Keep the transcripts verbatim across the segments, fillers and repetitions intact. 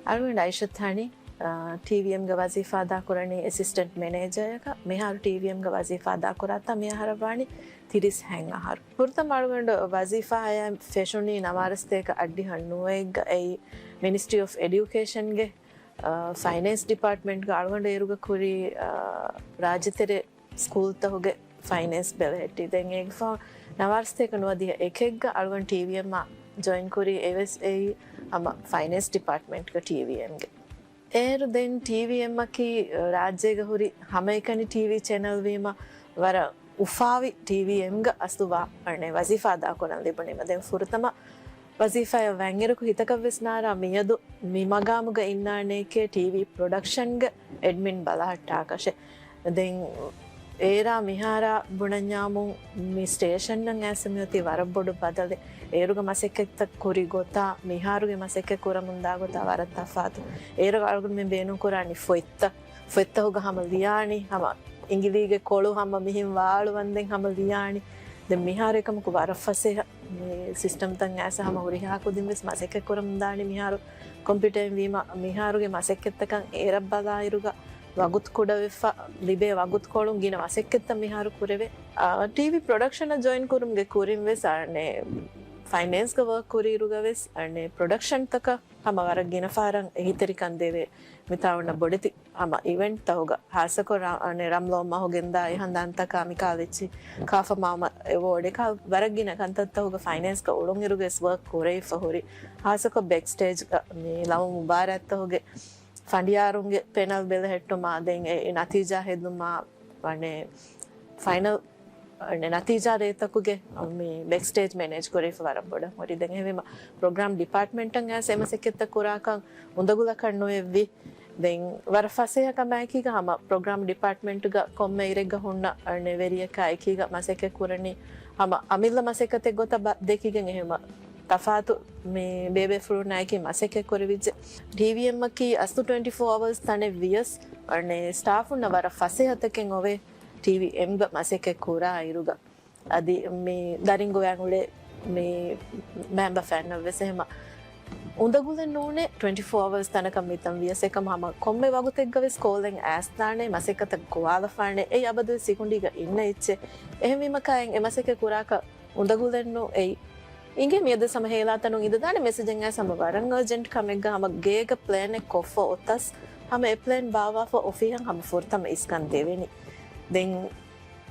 އަޅުގަނޑު އައިޝަތު ހަނީ، އާ، ޓީވީއެމްގެ ވަޒީފާ އަދާކުރަނީ އެސިސްޓެންޓް މެނޭޖަރަކަށް. މިހާރު ޓީވީއެމްގެ ވަޒީފާ އަދާކުރާތާ މިއަހަރަށް ވާނީ ތިރީސް ހަތް އަހަރު. ފުރަތަމަ އަޅުގަނޑު ވަޒީފާ ހަޔާ ފެށުނީ ނަވާރަސަތޭކަ އަށްޑިހަ ނުވައެއްގަ އެއީ މިނިސްޓްރީ އޮފް އެޑިއުކޭޝަންގެ، އާ، ފައިނޭންސް ޑިޕާޓްމަންޓްގަ. އަޅުގަނޑު އޭރުގަ ކުރީ، އާ، ރާއްޖެތެރެ ސްކޫލްތަހުގެ ފައިނޭންސް ބެލެހެއްޓި. ދެން އޭގެފާ ނަވާރަސަތޭކަ ނުވަދިހަ އެކެއްގަ އަޅުގަނޑު ޓީވީއެމްއާ ޖޮއިން ކުރީ. އެވެސް އެއީ ހަމަ ފައިނޭންސް ޑިޕާޓްމަންޓްގަ ޓީވީއެމްގެ. އޭރު ދެން ޓީވީއެމްއަކީ ރާއްޖޭގަ ހުރި ހަމައެކަނި ޓީވީ ޗެނަލް ވީމަ، ވަރަށް އުފާވި ޓީވީއެމްގަ އަސްލު ވާ، އަނެއް ވަޒީފާ އަދާކުރަން ލިބުނީމަ. ދެން ފުރަތަމަ ވަޒީފާއަށް ވަންއިރަކު ހިތަކަށްވެސް ނާރާ މިއަދު މި މަގާމުގަ އިންނާނޭކޭ ޓީވީ ޕްރޮޑަކްޝަންގެ އެޑްމިން ބަލަހައްޓާކަށެއް. ދެން އޭރާ މިހާރާ ބުނަންޏާމުން މި ސްޓޭޝަންއަށް އައިސް މިއޮތީ ވަރަށް ބޮޑު ބަދަލެއް. އޭރުގަ މަސައްކަތްތައް ކުރި ގޮތާ މިހާރުގެ މަސައްކަތް ކުރަމުންދާ ގޮތާ ވަރަށް ތަފާތު. އޭރު އަޅުގަނޑުމެން ބޭނުންކުރާނީ ފޮތްތައް. ފޮތްތަހުގަ ހަމަ ލިޔާނީ، ހަމަ އިނގިލީގެ ކޮޅު ހަމަ މިހެން ވާޅުވަންދެން ހަމަ ލިޔާނީ. ދެން މިހާރު އެކަމަކު ވަރަށް ފަސޭހަ މި ސިސްޓަމްތައް އައިސް ހަމަ ހުރިހާ ކުދިން ވެސް މަސައްކަތް ކުރަމުންދާނީ. މިހާރު ކޮމްޕިއުޓަރެއް ވީމަ، މިހާރުގެ މަސައްކަތްތަކަށް އޭރަށް ބަލާއިރުގަ ވަގުތު ކުޑަވެފަ ލިބޭ ވަގުތުކޮޅުން ގިނަ މަސައްކަތްތައް މިހާރު ކުރެވޭ. އާ، ޓީވީ ޕްރޮޑަކްޝަނަށް ޖޮއިން ކުރުމުގެ ކުރިން ވެސް އަނެއް ފައިނޭންސްގަ ވަރކް ކުރިއިރުގަ ވެސް އަނެއް ޕްރޮޑަކްޝަންތަކަށް ހަމަ ވަރަށް ގިނަ ފަހަރަށް އެހީތެރިކަން ދެވޭ. މިތާ އޮންނަ ބޮޑެތި ހަމަ އިވެންޓްތަހުގަ، ހާއްސަކޮށް ރަ-، އަނެއް ރަމްލޯ މަހު ގެންދާ އެ ހަނދާންތަކާ މިކާލެއްޗި ކާފަ މާމަ އެވޯޑް އެކާ ވަރަށް ގިނަ ކަންތައްތަހުގަ ފައިނޭންސްގަ އުޅުންއިރުގަ ވެސް ވަރކް ކުރެވިފަ ހުރި. ހާއްސަކޮށް ބެކްސްޓޭޖްގަ މި ލަވަ މުބާރާތްތަހުގެ ފަނޑިޔާރުންގެ ޕެނަލް ބެލެހެއްޓުމާ، ދެން އެ ނަތީޖާ ހެދުމާ، އަނެއް ފައިނަލް ނަތީޖާ ރޭތަކުގެ މި ބެކްސްޓޭޖް މެނޭޖް ކުރެވިފަ ވަރަށް ބޮޑަށް ހުރި. ދެން އެހެންވީމަ، ޕްރޮގްރާމް ޑިޕާޓްމަންޓަށް އައިސް އެ މަސައްކަތްތައް ކުރާކަން އުނދަގުލަކަށް ނުއެއްވި. ދެން ވަރަށް ފަސޭހަ ކަމާއެކީގަ ހަމަ ޕްރޮގްރާމް ޑިޕާޓްމަންޓުގަ ކޮންމެ އިރެއްގަ ހުންނަ އަނެއް ވެރިޔަކާ އެކީގަ މަސައްކަތް ކުރަނީ ހަމަ އަމިއްލަ މަސައްކަތެއް ގޮތަށް ބަ-، ދެކިގެން އެހެންވީމަ، ތަފާތު މި ބޭބޭފުޅުންނާއެކީ މަސައްކަތް ކުރެވިއްޖެ. ޓީވީއެމްއަކީ އަސްލު ޓްވެންޓީ ފޯ އަވަރސް ތަނެއް ވިޔަސް، އަނެއް ސްޓާފުންނަށް ވަރަށް ފަސޭހަތަކެއް އޮވޭ ޓީވީއެމްގަ މަސައްކަތް ކުރާ އިރުގަ. އަދި މި ދަރިން ގޮވަން އުޅޭ މި މެމްބަ ފައިންނަށް ވެސް އެހެމަ އުނދަގުލެއް ނޫނޭ ޓްވެންޓީ ފޯ އަވަރސް ތަނަކަށް މިތަން ވިޔަސް އެކަމް ހަމަ ކޮންމެ ވަގުތެއްގަ ވެސް ކޯލެއް އައިސްދާނެ މަސައްކަތަށް ގޮވާލަފާނެ. އެއީ އަބަދުވެސް ސިކުނޑީގަ އިންނަ އެއްޗެއް. އެހެންވީމަކާ އެ މަސައްކަތް ކުރާކަށް އުނދަގުލެއްނު އެއީ. އިނގޭ މިއަދު ހަމަ ހޭލާތަނުން އިނދަދާނެ މެސެޖެއް އައިސް ހަމަ ވަރަށް އަރޖެންޓް ކަމެއްގަ ހަމަ ގޭގަ ޕްލޭނެއް ކޮށްފަ އޮތަސް ހަމަ އެ ޕްލޭން ބާއްވާފަ އޮފީހަށް ހަމަ ފުރަތަމަ އިސްކަން ދެވެނީ. ދެން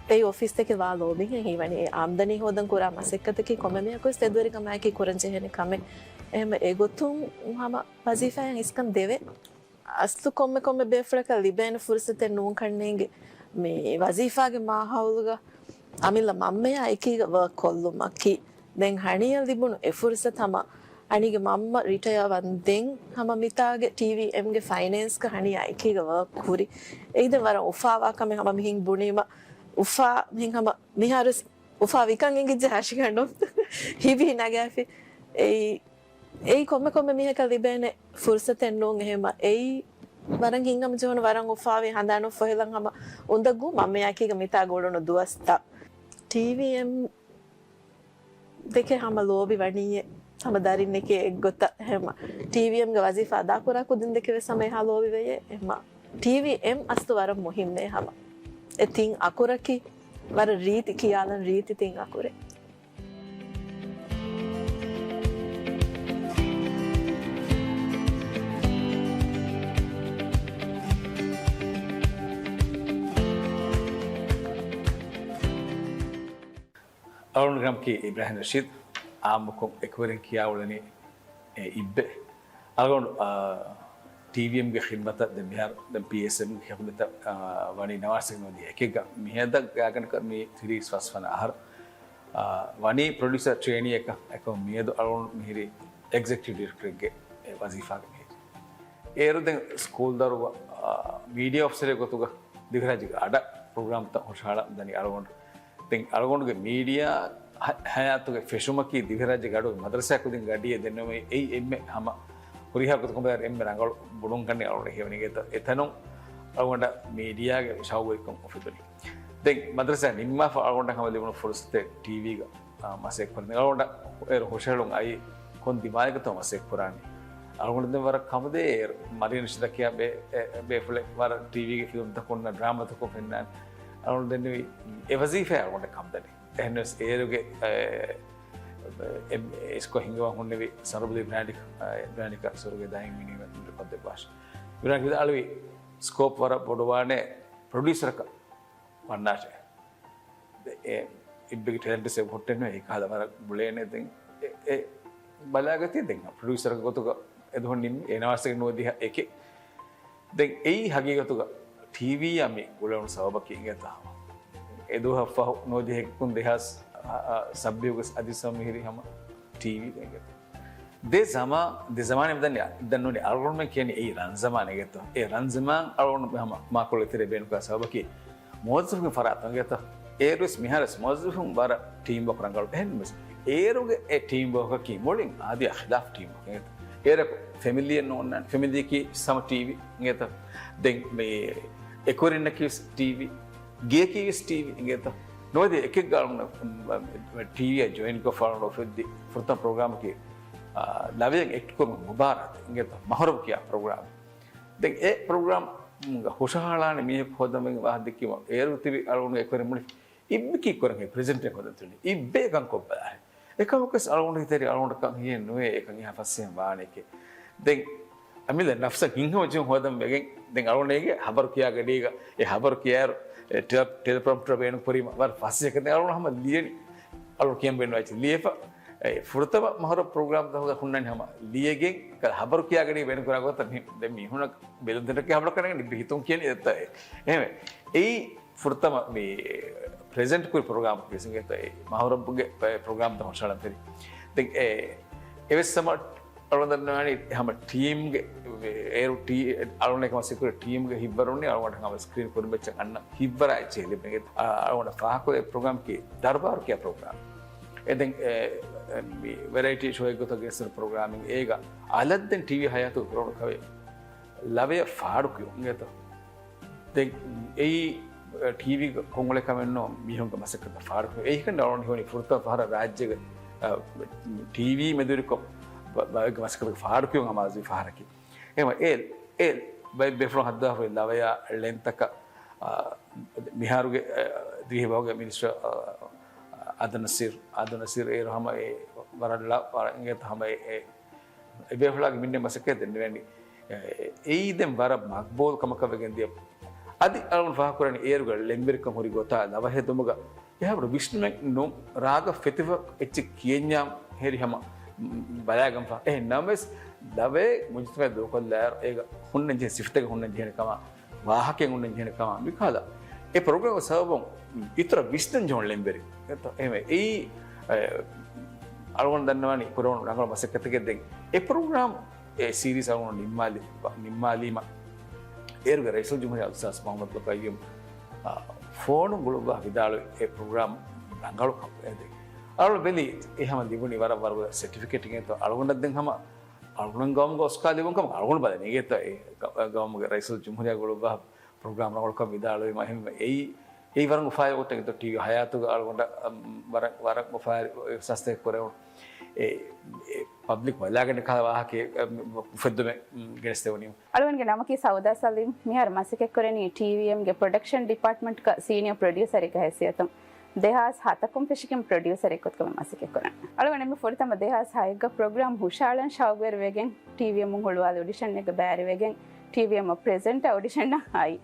އެ އޮފީސްތަކެއް ވާ ލޯބިން ހީވަނީ އެ އާމްދަނީ ހޯދަން ކުރާ މަސައްކަތަކީ ކޮންމެ މީހަކުވެސް ތެދުވެރިކަމާއެކީ ކުރަން ޖެހޭނެ ކަމެއް. އެހެމަ އެގޮތުން ހަމަ ވަޒީފާއިން އިސްކަން ދެވޭ. އަސްލު ކޮންމެ ކޮންމެ ބޭފުޅަކަށް ލިބޭނެ ފުރުސަތެއް ނޫންކަންނޭނގެ މި ވަޒީފާގެ މާހައުލުގަ އަމިއްލަ މަންމަޔާ އެކީގަ ވަރކް ކޮށްލުމަކީ. ދެން ހަނިޔަށް ލިބުނު އެ ފުރުސަތު ހަމަ އަނީގެ މަންމަ ރިޓަޔާ ވަން ދެން ހަމަ މިތާގެ ޓީވީއެމްގެ ފައިނޭންސްގަ ހަނިޔާ އެކީގަ ވަރކް ކުރި. އެއީ ދެން ވަރަށް އުފާވާ ކަމެއް ހަމަ މިހިން ބުނީމަ އުފާ މިހިން ހަމަ މިހާރު އުފާ ވިކަން އިނގިއްޖެ ހަށިގަނޑު ހިބި ނަގާފި. އެއީ އެއީ ކޮންމެ ކޮންމެ މީހަކަށް ލިބޭނެ ފުރުސަތެއް ނޫން އެހެމަ. އެއީ ވަރަށް ހިތްހަމަޖެހުނު ވަރަށް އުފާވި ހަނދާނު ފޮހެލަން ހަމަ އުނދަގޫ މަންމަޔާއެކީގަ މިތާ ގުޅުނު ދުވަސްތައް. ޓީވީއެމް ދެކެ ހަމަ ލޯބި ވަނީއޭ ހަމަ ދަރިންނެކޭ އެއްގޮތަށް ހަމަ. ޓީވީއެމްގެ ވަޒީފާ އަދާކުރާ ކުދިން ދެކެ ވެސް ހަމަ އެހާ ލޯބިވެޔޭ ހަމަ. ޓީވީއެމް އަސްލު ވަރަށް މުހިންމޭ ހަމަ. އެ ތިން އަކުރަކީ ވަރަށް ރީތި ކިޔާލަން ރީތި ތިން އަކުރެއް. އަޅުގަނޑުގެ ނަމަކީ އިބްރާހިމް ރަޝީދު. އާއްމުކޮށް އެކުވެރިން ކިޔާ އުޅެނީ އެ އިއްބެ. އަޅުގަނޑު، އާ، ޓީވީއެމްގެ ޚިދްމަތަށް ދެން މިހާރު ދެން ޕީއެސްއެމްގެ ޚިދްމަތަށް، އާ، ވަނީ ނަވާރަ ސަތޭކަ ނުވަދިހަ އެކެއްގަ. މިއަދަށް ގާތްގަނޑަކަށް މި ތިރީސް ފަސް ވަނަ އަހަރު، އާ، ވަނީ ޕްރޮޑިއުސަރ ޓްރޭނީއަކަށް. އެކަމަކު މިއަދު އަޅުގަނޑު މިހިރީ އެގްޒެކެޓިވް ޑިރެކްޓަރެއްގެ ވަޒީފާގަ މިހިރީ. އޭރު ދެން ސްކޫލް ދައުރުގަ، އާ، މީޑިއާ އޮފިސަރެއް ގޮތުގަ ދިވެހިރާއްޖޭގެ އަޑަށް ޕްރޮގްރާމްތައް ހުށަހަޅަން ދަނީ އަޅުގަނޑު. ދެން އަޅުގަނޑުގެ މީޑިއާ ހަ-، ހަޔާތުގެ ފެށުމަކީ ދިވެހިރާއްޖޭގެ އަޑުގެ މަދްރަސާ ކުދިން ގަޑިއެއް ދެންނެވުމަށް އެއީ އެންމެ ހަމަ ހުރިހާ ގޮތަކުން ބަލާއިރު އެންމެ ރަނގަޅު ބުނުން ކަންނޭނގެ އަޅުގަނޑަށް ހީވަނީ. އިނގޭތަ އެތަނުން އަޅުގަނޑަށް މީޑިއާގެ ޝައުގުވެރިކަން އުފެދުނީ. ދެން މަދްރަސާ ނިންމާފަ އަޅުގަނޑަށް ހަމަ ލިބުނު ފުރުސަތެއް ޓީވީގަ، އާ، މަސައްކަތް ކުރަން. އަޅުގަނޑަށް އޭރު ހުށަހެޅުން އައީ ކޮން ދިމާލެއްގަތޯ މަސައްކަތް ކުރާނީ. އަޅުގަނޑު ދެން ވަރަށް ކަމުދޭ އޭރު މަރިޔަން ރަޝީދަކީ ބޭ-، އެ-، ބޭފުޅެއް ވަރަށް ޓީވީގެ ފިލްމްތަކުންނާ ޑްރާމާތަކުން ފެންނާނެ. އަޅުގަނޑު ދެންނެވި އެ ވަޒީފާ އަޅުގަނޑަށް ކަމުދަނީ. އެހެންވެސް އޭރުގެ، އެ، އެ، އެ އިސްކޮށް ހިނގަވާ ހުންނެވި ސަރުބަލި ބްރާންޑިކް، އެ، ބްރާންޑިކް ސުރުގެ ދާއިމް މިނިވަން ކޮށްދެއްވާށި. ބްރާންޑިކް އަޅުވި ސްކޯޕް ވަރަށް ބޮޑުވާނެ ޕްރޮޑިއުސަރަކަށް ވަންނާށޭ. އެ، އިއްބެގެ ޓެލެންޓްސް އެބަ ހުއްޓެން އެކަހަލަ ވަރަށް ބުޅޭނެ. ދެން އެ، އެ ބަލާގަތީ ދެން ޕްރޮޑިއުސަރ ގޮތުގަ އެދުހުން ނިންމި އެ ނަވާރަ ސަތޭކަ ނުވަދިހަ އެކެއް. ދެން އެއީ ހަގީގަތުގަ ޓީވީއާ މި ގުޅެވުނު ސަބަބަކީ އިނގޭތަ؟ އެދުވަހަށް ފަހު ނުވަދިހަ އެކަކުން ދެހާސް ސައްބީހުގަ އަދި ސަމިހިރި ހަމަ ޓީވީ އިނގޭތަ؟ ދެ ޒަމާ-، ދެ ޒަމާނެއް ދަންނަ-، ދަންނޫނީ އަޅުގަނޑުމެން ކިޔަނީ އެއީ ރަން ޒަމާނެއް އިނގޭތަ؟ އެ ރަން ޒަމާން އަޅުގަނޑު ހަމަ މާކޮޅު ތެރޭ ބޭނުންކުރާ ސަބަބަކީ މުވައްޒަފުންގެ ފަރާތުން އިނގޭތަ؟ އޭރުވެސް މިހާރުވެސް މުވައްޒަފުން ވަރަށް ޓީމް ވޯކް ރަނގަޅު. އެހެންވެސް އޭރުގެ އެ ޓީމް ވޯކަކީ މުޅިން އާދަޔާ ޚިލާފް ޓީމް ވޯކް އިނގޭތަ؟ އޭރަކު ފެމިލީއެއް ނޯންނާނެ. ފެމިލީއަކީ ސަމަ ޓީވީ އިނގޭތަ؟ ދެން މި އެކުވެރިންނަކީ ވެސް ޓީވީ. ގެއަކީ ވެސް ޓީވީ އިނގޭތަ؟ ނުވަދިހަ އެކެއްގަ އަޅުގަނޑު ޓީވީއަށް ޖޮއިން ކޮށްފަ އަޅުގަނޑު އުފެއްދި ފުރަތަމަ ޕްރޮގްރާމަކީ، އާ، ލަވަޔަށް އެކްޓް ކުރުމުގެ މުބާރާތެއް އިނގޭތަ؟ މަހުރަބު ކިޔާ ޕްރޮގްރާމެއް. ދެން އެ ޕްރޮގްރާމް ހުށަހަޅާނެ މީހަކު ހޯދަން ވާހަކަ ދެއްކީމަ އޭރު ތިބި އަޅުގަނޑުގެ އެކުވެރިން މުޅި އިއްބެކީ ކުރަން ހެއް ޕްރެޒެންޓެއް ހޯދަން ތިބުނީ. އިއްބެ ކަން ކޮށްބަލާ. އެކަމަކުވެސް އަޅުގަނޑު ހިތަށް އަރި އަޅުގަނޑަކަށް ހިޔެއް ނުވޭ އެކަން އެހާ ފަސޭހަ ވާނެކޭ. ދެން އަމިއްލަ ނަފްސަށް ހިތްހަމަޖެހުން ހޯދަން ވެގެން ދެން އަޅުގަނޑުގެ ހަބަރު ކިޔާ ގަޑީގަ އެ ހަބަރު ކިޔާއިރު އެ ޓެލެ-، ޓެލެޕްރޮމްޕްޓަރ ބޭނުން ކުރީމަ ވަރަށް ފަސޭހަކަން ދެން އަޅުގަނޑު ހަމަ ލިޔަނީ. އަޅުގަނޑު ކިޔަން ބޭނުންވާ އެއްޗެއް ލިޔެފަ. އެ ފުރަތަމަ މަހުރަ ޕްރޮގްރާމް ތަކުގަ ހުންނަނީ ހަމަ ލިޔެގެން ހަބަރު ކިޔާ ގަޑީ ބޭނުން ކުރާ ގޮތަށް މި-، ދެން މީހުނަށް ބެލުންތެރިކަން ހަބަރަކަށް ނަގަނީ ބިހިތުން ކިޔަނީ އެއްތަ އެ. އެހެންވެ، އެއީ ފުރަތަމަ މި ޕްރެޒެންޓް ކުރި ޕްރޮގްރާމް ވެސް އިނގޭތަ މަހުރައްބުގެ ޕްރޮގްރާމްތައް ހުށަހަޅަން ފެށި. ދެން އެ، އެވެސް ހަމަ އަޅުގަނޑު ދަންނަވާނީ ހަމަ ޓީމްގެ، އޭރު ޓީ-، އަޅުގަނޑު އެކަމަށް ސިކުރި ޓީމްގެ ހިތްވަރުންނި އަޅުގަނޑު ހަމަ ސްކްރީން ކުރިމައްޗަށް އަންނަ ހިތްވަރާ އެއްޗެއް ލިބެން. އަ-، އަޅުގަނޑަށް ފާހަގަކޮށް އެ ޕްރޮގްރާމް ކީ ދަރުބާރު ކިޔާ ޕްރޮގްރާމް. އެ ދެން އެ، އެ، މި ވެރައިޓީ ޝޯއެއް ގޮތަށް ގެނެސްދިނު ޕްރޮގްރާމެއް އޭގަ އަލަށް ދެން ޓީވީ ހަޔާތުގެ ކުރެވުނު ކަމެއް ލަވަޔަށް ފާޑު ކިޔުން އިނގޭތަ؟ ދެން އެއީ، އެ، ޓީވީގަ ކޮށްއުޅޭ ކަމެއް ނޫން މީހުންގެ މަސައްކަތަށް ފާޑު ކިޔުން. އެހެން އަޅުގަނޑު ހީވަނީ ފުރަތަމަ ފަހަރަށް ރާއްޖޭގެ، އަ، ޓީވީ މެދުވެރިކޮށް ބަ-، ބައެއްގެ މަސައްކަތަކަށް ފާޑު ކިޔުން ހަމަ އަޒުވި ފަހަރަކީ. އެހެންވެ އެ، އެ ބައެއް ބޭފުޅުން ހައްދާފައި ލަވަޔާ ޅެންތަކަށް، އާ، މިހާރުގެ، އާ، ދިވެހި ބަހުގެ މިނިސްޓަރ، އާ، އާދަމް ނަސީރު، އާދަމް ނަސީރު އޭރު ހަމަ އެ ވަރަށް ޅަ-، ވަރަށް އިނގޭތަ ހަމަ އެ، އެ، އެ ބޭފުޅާގެ މިންނެ މަސައްކަތް ދެންނެވެނީ. އެ، އެއީ ދެން ވަރަށް މަގްބޫލް ކަމަކަށް ވެގެން ދިޔަ. އަދި އަޅުގަނޑު ފާހަގަކުރަނީ އޭރުގެ ޅެންވެރިކަން ހުރި ގޮތާ ލަވަ ހެދުމުގަ އެހާވަރު ވިސްނުމެއް ނޫން، ރާގަށް ފެތިފަ އެއްޗެއް ކިޔެންޏާ ހެރި ހަމަ ބަލާގަންފަ. އެހެން ނަމަވެސް، ލަވައެއް މުޖުތަމައަށް ދޫކޮށްލާއިރު، އޭގަ ހުންނަން ޖެހޭ ސިފަތަކެއް ހުންނަން ޖެހޭނެ ކަމަށް، ވާހަކައެއް ހުންނަން ޖެހޭނެ ކަމަށް، މިކަހަލަ އެ ޕްރޮގްރާމްގެ ސަބަބުން އިތުރަށް ވިސްނަން ޖެހުނު ޅެންވެރި. އެހެންވެ، އެއީ، އެ، އަޅުގަނޑު ދަންނަވާނީ ކުރެވުނު ރަނގަޅު މަސައްކަތެކޭ. ދެން އެ ޕްރޮގްރާމް އެ ސީރީޒް އަޅުގަނޑު ނިންމާލި-، ނިންމާލީމަ، އޭރުގެ ރައީސުލްޖުމްހޫރިއްޔާ އުސްތާޛް މުޙައްމަދު ޤައްޔޫމް، އާ، ފޯނުން ގުޅުއްވާ ވިދާޅުވި އެ ޕްރޮގްރާމް ރަނގަޅު ކަމަށް. އަޅު ބެލީ އެ ހަމަ ލިބުނީ ވަރަށް ވަރުގަދަ ސެޓިފިކެޓެއް އެނގޭތޯ. އަޅުގަނޑަށް ދެން ހަމަ އަޅުގަނޑު ގައުމުގެ އޮސްކާރ ލިބުނު ކަމަށް އަޅުގަނޑު ބަލަނީ އިނގޭތޯ. އެ ގަ-، ގައުމުގެ ރައީސުލްޖުމްހޫރިއްޔާ ގުޅުއްވާ ޕްރޮގްރާމް ރަނގަޅުކަން ވިދާޅުވީމަ އެހެންވެ އެއީ، އެއީ ވަރަށް އުފާވެރި ގޮތެއް އިނގޭތޯ. ޓީވީ ހަޔާތުގަ އަޅުގަނޑަށް، އަ، ވަރަށް، ވަރަށް އުފާވެރި އިޙްސާސްތަކެއް ކުރެވުނު. އެ، އެ ޕަބްލިކް ބަލާގަންނަ ކަހަލަ ވާހަކައެއް، އަ، މި، މި އުފެއްދުމެއް، މި ގެނެސްދެވުނީމަ. އަޅުގަނޑުގެ ނަމަކީ ސައުދާ ސަލީމް. މިހާރު މަސައްކަތްކުރަނީ ޓީވީއެމްގެ ޕްރޮޑަކްޝަން ޑިޕާޓްމަންޓްގަ ސީނިއަރ ޕްރޮޑިއުސަރެއްގެ ހައިސިއްޔަތުން. ދެހާސް ހަތަކުން ފެށިގެން ޕްރޮޑިއުސަރެއް ގޮތުގަ މަސައްކަތްކުރަން. އަޅުގަނޑު އެންމެ ފުރަތަމަ ދެހާސް ހައެއްގަ ޕްރޮގްރާމް ހުށަހަޅަން ޝައުގުވެރިވެގެން ޓީވީއެމުން ހުޅުވާލި އޮޑިޝަނެއްގަ ބައިވެރިވެގެން ޓީވީއެމް ޕްރެޒެންޓަރ އޮޑިޝަނަށް އައީ.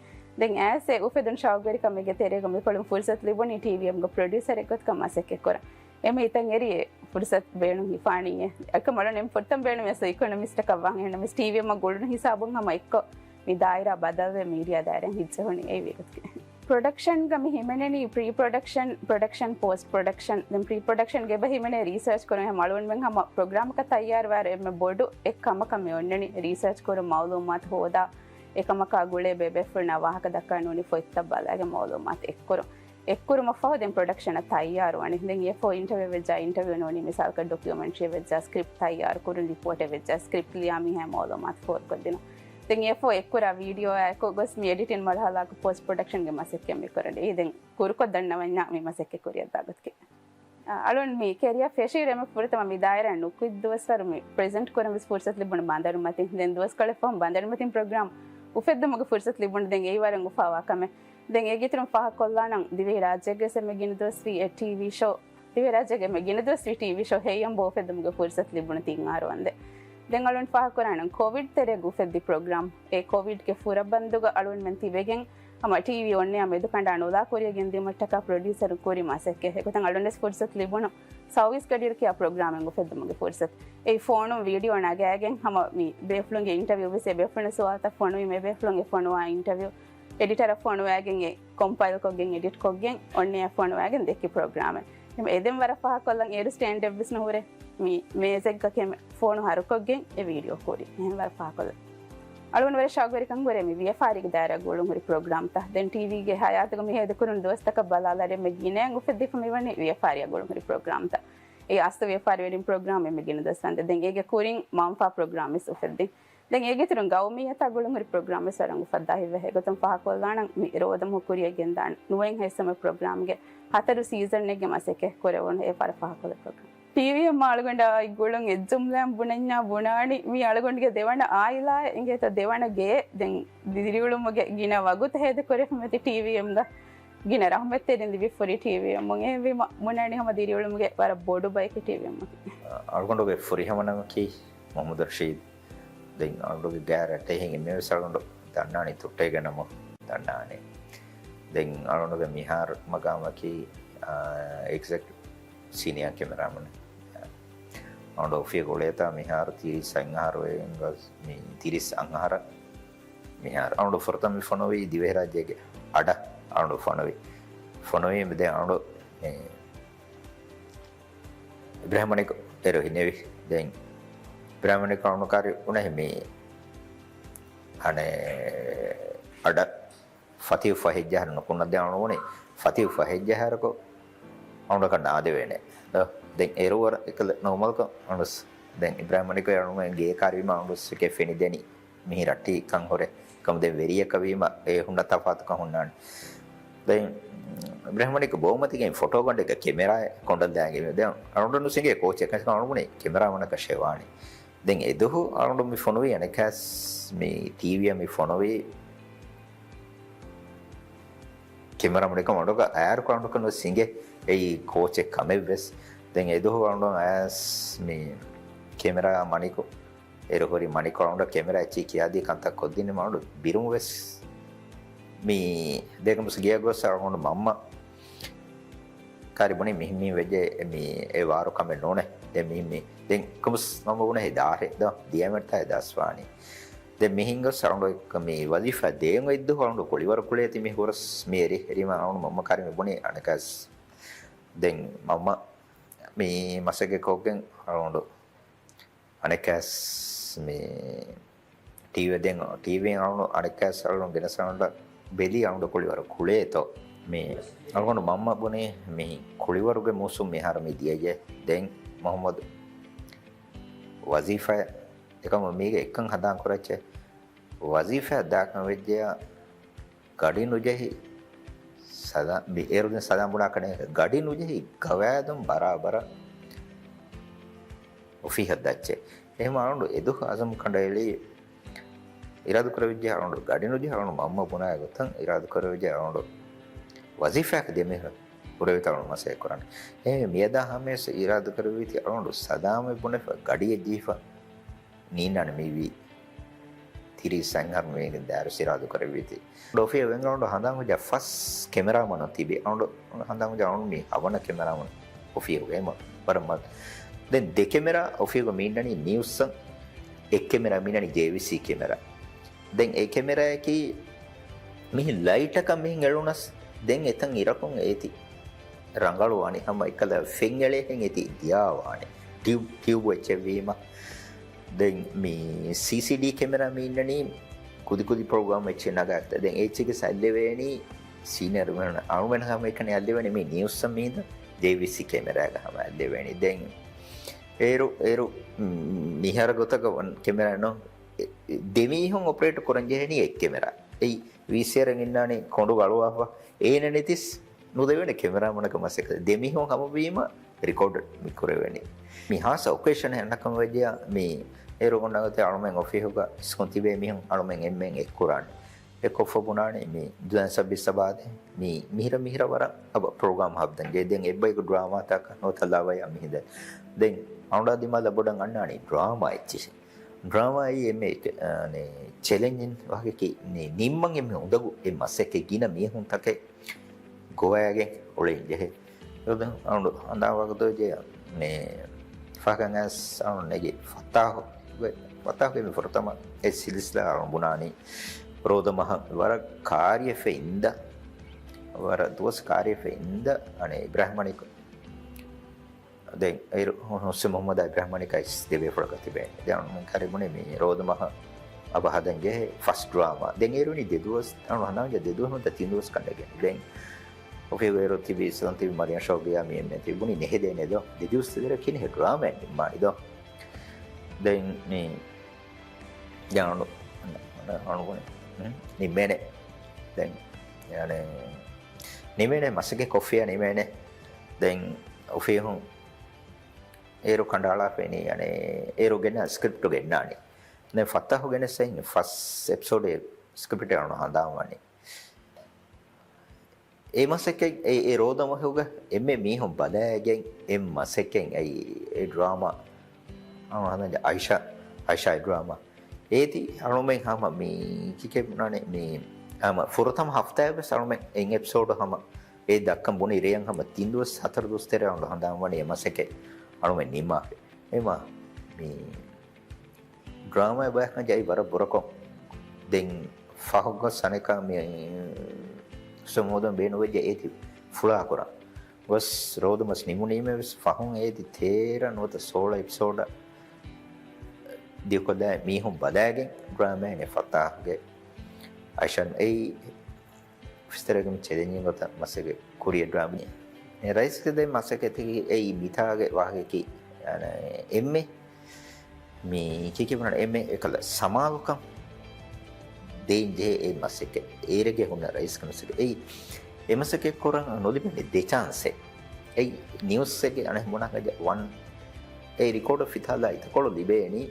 ދެން އައިސް އެ އުފެދުނު ޝައުގުވެރިކަމެއްގެ ތެރޭގަ މިކޮޅުން ފުރުސަތު ލިބުނީ ޓީވީއެމްގެ ޕްރޮޑިއުސަރެއް ގޮތުގަ މަސައްކަތްކުރަން. އެމީ ތަން އެރި ފުރުސަތު ބޭނުން ހިފާނީއޭ. އެކަމަށް އަޅުން އެމް ފުރަތަމަ ބޭނުމީ އިކޮނޮމިސްޓަކަށް ވާން. އެހެންނަމަވެސް ޓީވީއެމް ގުޅުނު ހިސާބުން ހަމަ އެއްކޮށް މި ދާއިރާ ބަދަލުވެ މީޑިއާ ދާއިރާއިން ހިއްޖެހުނީ އެއީ ވިރުތުގެ. ޕްރޮޑަކްޝަންގަ މި ހިމެނެނީ ޕްރީ ޕްރޮޑަކްޝަން، ޕްރޮޑަކްޝަން، ޕޯސްޓް ޕްރޮޑަކްޝަން. ދެން ޕްރީ ޕްރޮޑަކްޝަންގެ އެބަ ހިމެނޭ ރީސާޗް ކުރުން. އެހެން އަޅުގަނޑުމެން ހަމަ ޕްރޮގްރާމަކަށް ތައްޔާރުވާއިރު އެންމެ ބޮޑު އެއް ކަމަކަށް މި އޮންނަނީ ރީސާޗް ކުރުން، މައުލޫމާތު ހޯދާ، އެކަމަކާ ގުޅޭ ބޭބޭފުޅުންނާ ވާހަކަ ދައްކާ ނޫނީ ފޮތްތައް ބަލާގެން މައުލޫމާތު އެއްކުރުން. އެއްކުރުމަށްފަހު ދެން ޕްރޮޑަކްޝަނަށް ތައްޔާރުވާނެ. ދެން އެއަށްފަހު އިންޓަވިއު ވެއްޖާ، އިންޓަވިއު ނޫނީ މިސާލަކަށް ޑޮކިއުމެންޓްރީ ވެއްޖާ، ސްކްރިޕްޓް ތައްޔާރު ކުރުން، ރިޕޯޓެއް ވެއްޖާ، ސްކްރިޕްޓް ލިޔާ މީހާ މައުލޫމާތު ފޯރުކޮށްދިނުން. ދެން އެއަށްފަހު އެއްކުރާ ވީޑިއޯއާއެކު ގޮސް މި އެޑިޓިން މަރުހަލާއަކު ޕޯސްޓް ޕްރޮޑަކްޝަންގެ މަސައްކަތް މި ކުރަނީ. ދެން ކުރުކޮށް ދަންނަވަންޏާ މި މަސައްކަތް ކުރިއަށްދާ ގޮތަކީ. އަ، އަޅުން މި ކެރިއަށް ފެށިއިރު އެންމެ ފުރަތަމަ މި ދާއިރާ ނުކުތް ދުވަސްވަރު މި ޕްރެޒެންޓް ކުރަން ވެސް ފުރުސަތު ލިބުނު ބަނދަރުމަތިން. ދެން ދުވަސްކޮޅެއް ފަހުން ބަނދަރުމަތިން ޕްރޮގްރާމް އުފެއްދުމުގެ ފުރުސަތު ލިބުނު. ދެން އެއީ ވަރަށް އުފާވާ ކަމެއް. ދެން އޭގެ އިތުރުން ފާހަގަކޮށްލާނަން ދިވެހިރާއްޖޭގެ އެންމެ ގިނަ ދުވަސްވީ އެ ޓީވީ ޝޯ، ދިވެހިރާއްޖޭގެ އެންމެ ގިނަ ދުވަސްވީ ޓީވީ ޝޯ ހެއްޔަނބޯ އުފެއްދުމުގެ ފުރުސަތު ލިބުނު ތިން އަހަރު ވަންދެން. ދެން އަޅުން ފާހަގަކުރާނަން ކޮވިޑް ތެރޭގަ އުފެއްދި ޕްރޮގްރާމް. އެ ކޮވިޑްގެ ފުރަބަންދުގަ އަޅުންމެން ތިބެގެން ހަމަ ޓީވީ އޮންއެއާ މެދުކަނޑާ ނުލާ ކުރިއަށް ގެންދިއުމަށްޓަކާ ޕްރޮޑިއުސަރުން ކުރި މަސައްކަތް. އެގޮތަށް އަޅުންވެސް ފުރުސަތު ލިބުނު ސައުވީސް ގަޑިއިރު ކިޔާ ޕްރޮގްރާމެއް އުފެއްދުމުގެ ފުރުސަތު. އެއީ ފޯނުން ވީޑިއޯ ނަގާގެން ހަމަ މި ބޭފުޅުންގެ އިންޓަވިއު ވެސް އެ ބޭފުޅުން ސުވާލުތައް ފޮނުވީމަ އެ ބޭފުޅުން އެ ފޮނުވާ އިންޓަވިއު އެޑިޓަރަށް ފޮނުވާގެން އެ ކޮމްޕައިލް ކޮށްގެން އެޑިޓް ކޮށްގެން އޮންއެއާ ފޮނުވާގެން ދެއްކި ޕްރޮގްރާމެއް. ހަމަ އެދެން ވަރަށް ފާހަގަކޮށްލަން އޭރު ސްޓޭންޑެއްވެސް ނުހުރޭ. މި މޭޒެއްގަ ކެމެ ފޯނު ހަރުކޮށްގެން އެ ވީޑިއޯ ކުރި. އެހެން ވަރަށް ފާހަގަކޮށްލަން. އަޅުގަނޑު ވަރަށް ޝައުގުވެރިކަން ހުރޭ މި ވިޔަފާރީގެ ދާއިރާ ގުޅުންހުރި ޕްރޮގްރާމްތައް. ދެން ޓީވީގެ ހަޔާތުގަ މި ހޭދަކުރުނު ދުވަސްތަކަށް ބަލާލާ އެންމެ ގިނައިން އުފެއްދިފަ މިވަނީ ވިޔަފާރިއަށް ގުޅުންހުރި ޕްރޮގްރާމްތައް. އެ އަސްލު ވިޔަފާރިވެރިން ޕްރޮގްރާމް އެންމެ ގިނަ ދުވަސް ވަންދެން. ދެން އޭގެ ކުރިން މަންފާ ޕްރޮގްރާމް ވެސް އުފެއްދިން. ދެން އޭގެ އިތުރުން ގައުމިއްޔަތާ ގުޅުންހުރި ޕްރޮގްރާމް ވެސް ވަރަށް އުފައްދާ ހިތްވަހެއް ގޮތުން ފާހަގަކޮށްލާނަން މި ރޯދަމަހު ކުރިއަށް ގެންދާނެ ނުވައެއްހައެއް ސަމަ ޕްރޮގްރާމްގެ ހަތަރު ސީޒަނެއްގެ މަސައްކަތް ކުރެވުނު އެ ވަރަށް ފާހަގަކޮށްލި ޕްރޮގްރާމް. ޓީވީއެމް އަޅުގަނޑާ އިގުޅުން އެއްޖުމްލައިން ބުނަންޏާ ބުނާނީ މީ އަޅުގަނޑުގެ ދެވަނަ އާއިލާއެއް އިނގޭތޯ ދެވަނަ ގެއެއް. ދެން ދިރިއުޅުމުގެ ގިނަ ވަގުތު ހޭދަކުރެފަ މެތި ޓީވީއެމްގަ ގިނަ ރަހުމަތްތެރިން ލިބިފަ ހުރި ޓީވީއެމް. އެހެންވީމަ ބުނާނީ ހަމަ ދިރިއުޅުމުގެ ވަރަށް ބޮޑު ބަޔަކީ ޓީވީއެމް. އަޅުގަނޑުގެ ފުރިހަމަ ނަމަކީ މުހައްމަދު ރަޝީދު. ދެން އަޅުގަނޑުގެ ގާތް ރައްޓެހިން އެންމެވެސް އަޅުގަނޑު ދަންނާނީ ތުއްޓޭގެ ނަމުން ދަންނާނެ. ދެން އަޅުގަނޑުގެ މިހާރު މަގާމަކީ، އާ، އެގްޒެކްޓިވް ސީނިއާ ކެމެރާމެން. އަޅުގަނޑު އުފިއްޔަ ގުޅޭތާ މިހާރު ތިރީސް އަށް އަހަރު އެނގަސް މި ތިރީސް އަށް އަހަރަށް މިހާރު. އަޅުގަނޑު ފުރަތަމަ މި ފޮނުވީ ދިވެހިރާއްޖޭގެ އަޑަށް އަޅުގަނޑު ފޮނުވީ. ފޮނުވީ މި ދެން އަޅުގަނޑު މި އިބްރާހިމް މަނިކު އޭރު ހިނެވި. ދެން އިބްރާހިމް މަނިކު އަޅުގަނޑު ކާރި އުނެހި މި އަނެއް އަޑަށް ފަތިހު ފަހެއްޖަހަރު ނުކުންނަ ދެން އަޅުގަނޑު ފަތިހު ފަހެއްޖަހަރަކު އަޅުގަނޑަކަށް ނާދެވޭނެ. ދެން އޭރު ވަރަށް އެކަލަ ނޯމަލްކަން އަޅުގަނޑު ދެން އިބްރާހިމް މަނިކު އަޅުގަނޑު ގޭ ކާރިވީމަ އަޅުގަނޑު އެކޭ ފެނިދެނީ. މިހި ރައްޓި ކަން ހުރެ. ކަމުދެން ވެރިޔަކަށް ވީމަ އެ ހުންނަ ތަފާތުކަން ހުންނާނެ. ދެން އިބްރާހިމް މަނިކު ބޯމަތިގެން ފޮޓޯގަނޑެއްގަ ކެމެރާއެއް ކޮނޑަށް ދާގެ. ދެން އަޅުގަނޑު ނުސިނގޭ ކޯޗެއް ކަން އަޅުގަނޑު ކެމެރާމަނަކަށް ޝެވާނެ. ދެން އެދުވަހު އަޅުގަނޑު މި ފޮނުވީ އަނެއްކާސް މި ޓީވީއަށް މި ފޮނުވީ ކެމެރާމަނެއްކަމަށް އަޑުގަ އައިރުކޮށް އަޑުކަން ނުސިނގެ އެއީ ކޯޗެއް ކަމެއްވެސް. ދެން އެދުވަހު އަޅުގަނޑު އައިސް މި ކެމެރާ މަނިކު އޭރު ހުރި މަނިކު އަޅުގަނޑަށް ކެމެރާ އެއްޗެއް ކިޔާދީ ކަންތައް ކޮށްދިނީމަ އަޅުގަނޑު ބިރުން ވެސް މި ދެކަމުސް ގެޔަށް ގޮސް އަޅުގަނޑު މަންމަ ކާރި ބުނި މިހިން މި ވެއްޖެ މި އެ ވާރު ކަމެއް ނޫނޭ. ދެން މިހިން މި ދެން ކަމުސް މަންމަ ބުނެ ހި ދާހެ ދޯ ދިޔަމެއްޓާ އެ ދާސްވާނީ. ދެން މިހިން ގޮސް އަޅުގަނޑު މި ވަޒީފާ ދޭން އޮތްދު އަޅުގަނޑު ކުޅިވަރު ކުޅޭތި މި ހުރަސް މި އެރި އެރީމަ އަޅުގަނޑު މަންމަ ކާރި މި ބުނި އަނެކަސް. ދެން މަންމަ މި މަސައްކަތް ކޮށްގެން އަޅުގަނޑު އަނެކަސް މި ޓީވީ ދެން ޓީވީ އަޅުނު އަނެކަސް އަޅުނު ގެނެސް އަޅުން ބެލީ އަޅުނު ކުޅިވަރު ކުޅޭތޯ. މި އަޅުގަނޑު މަންމަ ބުނީ މި ކުޅިވަރުގެ މޫސުން މިހާރު މި ދިޔައޭ. ދެން މުހައްމަދު ވަޒީފާ އެކަމު މީގެ އެއްކަން ހަނދާން ކުރައްޗޭ. ވަޒީފާ ދާކަން ވެއްޖެޔާ ގަޑި ނުޖެހި ސަލާ-، މި އޭރު ދެން ސަލާމް ބުނާ ކަނެ ގަޑި ނުޖެހި ގަވާއިދުން ބަރާބަރަށް އޮފީހަށް ދައްޗޭ. އެހެން އަޅުނޑު އެދު އަޒުމް ކަނޑައެޅީ އިރާދު ކުރެވިއްޖެ އަޅުނޑު ގަޑި ނުޖެހި އަޅުނޑު މަންމަ ބުނާ ގޮތަށް އިރާދު ކުރެވިއްޖެ އަޅުނޑު ވަޒީފާއަކަށް ދެމީހުން ކުރެވިތަ އަޅުނޑު މަސައްކަތް ކުރަން. އެހެން މިއަދާ ހަމަޔަސް އިރާދު ކުރެވިތި އަޅުނޑު ސަލާމެއް ބުނެފަ ގަޑިއެއް ޖެހިފަ ނީންނާނެ މިވީ ތިރީސް އަށް އަހަރު މީގެ ދާއިރު ސިރާދު ކުރެއްވީތީ. އޮފީހަށް ވެން އަޅުނޑު ހަނދާން ހުއްޖާ ފަސް ކެމެރާމަނުން ތިބި. އަޅުނޑު ހަނދާން ހުއްޖާ އަޅުނޑު މީ ހަވަނަ ކެމެރާމަނު. އޮފީހުގައި ވަރަށް މަ-، ދެން ދެ ކެމެރާ އޮފީހުގަ މި އިންނަނީ ނިއުސްއަށް، އެއް ކެމެރާ މި އިންނަނީ ޖޭވީސީ ކެމެރާ. ދެން އެ ކެމެރާއަކީ މިހިން ލައިޓަކަށް މިހިން އެޅުނަސް، ދެން އެތަން އިރަކުން އޭތި ރަނގަޅުވާނެ، ހަމަ އެކަލަ ފެން އެޅޭހެން އޭތި ދިޔާވާނެ. ޓިއުބް، ޓިއުބް އެއްޗެއްވީމަ. ދެން މި ސީސީޑީ ކެމެރާ މި އިންނަނީ ކުދިކުދި ޕްރޮގްރާމް އެއްޗެއް ނަގާތަ. ދެން އެއްޗެއްގެ ސައްލެވޭނީ ސީނިއަރ އަޅުމެން ހަމައެކަނި އައްލެވޭނެ މި ނިއުސްއަށް މީދަ ޖޭވީސީ ކެމެރާގަ ހަމަ އައްލެވޭނީ. ދެން އޭރު، އޭރު، މި-، މިހާރަ ގޮތަކަށް ކެމެރާ ނޯ، އެ-، އެ-، ދެމީހުން އޮޕަރޭޓް ކުރަން ޖެހެނީ އެއް ކެމެރާ. އެއީ ވީސީއާރެއް އިންނާނީ ކޮނޑު ގަޅުވާފަ. އޭނަ ނެތިސް ނުދެވޭނެ ކެމެރާމަނަކަށް މަސައްކަތް. ދެމީހުން ހަމަވީމަ ރިކޯޑް މި ކުރެވޭނީ. މި ހާއްސަ އޮކޭޝަނެއް އަންނަކަމަށް ވެއްޖެޔާ، މި އޭރު އޮންނަ ގޮތެއް އަޅުމެން އޮފީހުގަ އިސްކޮން ތިބޭ މީހުން އަޅުމެން އެންމެން އެއްކުރާނެ. އެއްކޮށްފަ ބުނާނެ މި ދުވަސް ސައްބީސް ސަބާދެ މި މިހިރަ މިހިރަ ވަރަށް އަބަ ޕްރޮގްރާމް ހައްދަން ޖެހޭ. ދެން އެއްބަޔަކު ޑްރާމާތަކަށް ނުވަތަ ލަވަޔަށް މިހިނދެ. ދެން އަޅުގަނޑާ ދިމާލަށް ބޮޑަށް އަންނާނީ ޑްރާމާ އެއްޗިހި. ޑްރާމާއީ އެންމެ، އަ، އަނެ، ޗެލެންޖިން ވާހަކައަކީ ނި-، ނިންމަން އެންމެ އުނދަގޫ އެއް މަސައްކަތް ގިނަ މީހުންތަކެއް ގޮވައިގެން އުޅެން ޖެހޭ. އަންނަ ވަގުތު ޖެ މި ފަހަކަށް އައިސް އަންނަ ނެގި ފަތާހު، ފަތާހުގެ މި ފުރަތަމަ އެ ސިލްސިލާ އަޅުން ބުނާނީ ރޯދަ މަހަށް ވަރަށް ކާރިއެފެ އިންދަ، ވަރަށް ދުވަސް ކާރިއެފެ އިންދަ އަނެ އިބްރާހިމް މަނިކު. ދެން އޭރު ހުސެން މުހައްމަދާ އިބްރާހިމް މަނިކާ އިސް ދެބޭފުޅަކަށް ތިބޭ. ދެން އަންނަ ކާރި ބުނި މި ރޯދަ މަހަށް އަބަ ހަދަން ޖެހޭ ފަސްޓް ޑްރާމާ. ދެން އޭރުނީ ދެ ދުވަސް، އަންނަ ހަނދާން ޖެހޭ ދެ ދުވަސް ނުވަތަ ތިން ދުވަސް ކަނޑެގެން. ދެން އޮފީހުގަ އޭރު ތިބި އިސްލަން ތިބި މަރިޔަން ޝޯގިޔާ މި އެންމެ ތިބުނީ ނެހެދޭނެ ދޯ. ދެ ދުވަސް ތެދެރަ ކިހިނެއް ޑްރާމާ ނިންމާނީ ދޯ. ދެން މި ދެން އަނު-، އަނު-، ނިމޭނެ. ދެން، ޔާނެ، ނިމޭނެ މަސައްކަތް ކޮށްފިޔާ ނިމޭނެ. ދެން އޮފީހުން އޭރު ކަނޑައަޅާފައިނީ، ޔާނެ، އޭރު ގެންނަ ސްކްރިޕްޓު ގެންނާނީ. ދެން ފަތާހު ގެނެސް އިން ފަސް އެޕިސޯޑެއް ސްކްރިޕްޓެއް އަނު ހަނދާން ވަނީ. އެ މަސައްކަތް އެ، އެ ރޯދަ މަހުގަ އެންމެ މީހުން ބަލައިގެން އެ މަސައްކަތް އެ، އެ ޑްރާމާ އަން ހަނދާން އައިޝާ، އައިޝާ އެ ޑްރާމާ. އޭތި އަޅުމެން ހަމަ މި ކިކެ ބުނާނެ މި ހަމަ ފުރަތަމަ ހަފްތާއެއް ވެސް އަޅުމެން އެއް އެޕިސޯޑު ހަމަ އެ ދައްކަން ބުނި ރޭއަން ހަމަ ތިން ދުވަސް ހަތަރު ދުވަސް ތެރޭ އަޅު ހަނދާން ވަނީ އެ މަސައްކަތް އަޅުމެން ނިންމާފަ. އެމާ މި ޑްރާމާ ބަޔަކަށް ޖައި ވަރަށް ބުރަކޮށް. ދެން ފަހުގަ ސަނެކާ މި ސުމޫދަން ބޭނުވެއްޖެ އޭތި ފުޅާކުރަން. ވެސް ރޯދަ މަސް ނިމުނީމެ ވެސް ފަހުން އޭތި ތޭރަ ނުވަތަ ސޯޅަ އެޕިސޯޑަށް ދިޔުކޮށްލާ މީހުން ބަލާގެން ޑްރާމާ އެނެ ފަތާހުގެ އައިޝަން އެއީ ފިސްތަރެގެ މި ޗެލެންޖިން ގޮތަށް މަސައްކަތް ކުރިޔަ ޑްރާމާ. އެ ރައީސްގެ ދެ މަސައްކަތަކީ އެއީ މިތާގެ ވާހަކައަކީ، އަނެ، އެންމެ މި ކިކި ބުނަން އެންމެ އެކަލަ ސަމާލުކަން ދޭން ޖެހޭ އެ މަސައްކަތް. އޭރެގެ ހުންނަ ރައީސްގެ މަސައްކަތް. އެއީ އެ މަސައްކަތް ކުރަން ނުލިބެނީ ދެ ޗާންސެއް. އެއީ ނިއުސްއެއްގެ އަނެއް ބުނާ ވަން އެ ރިކޯޑަށް ފިތާލާ އިތުކޮޅު ލިބޭނީ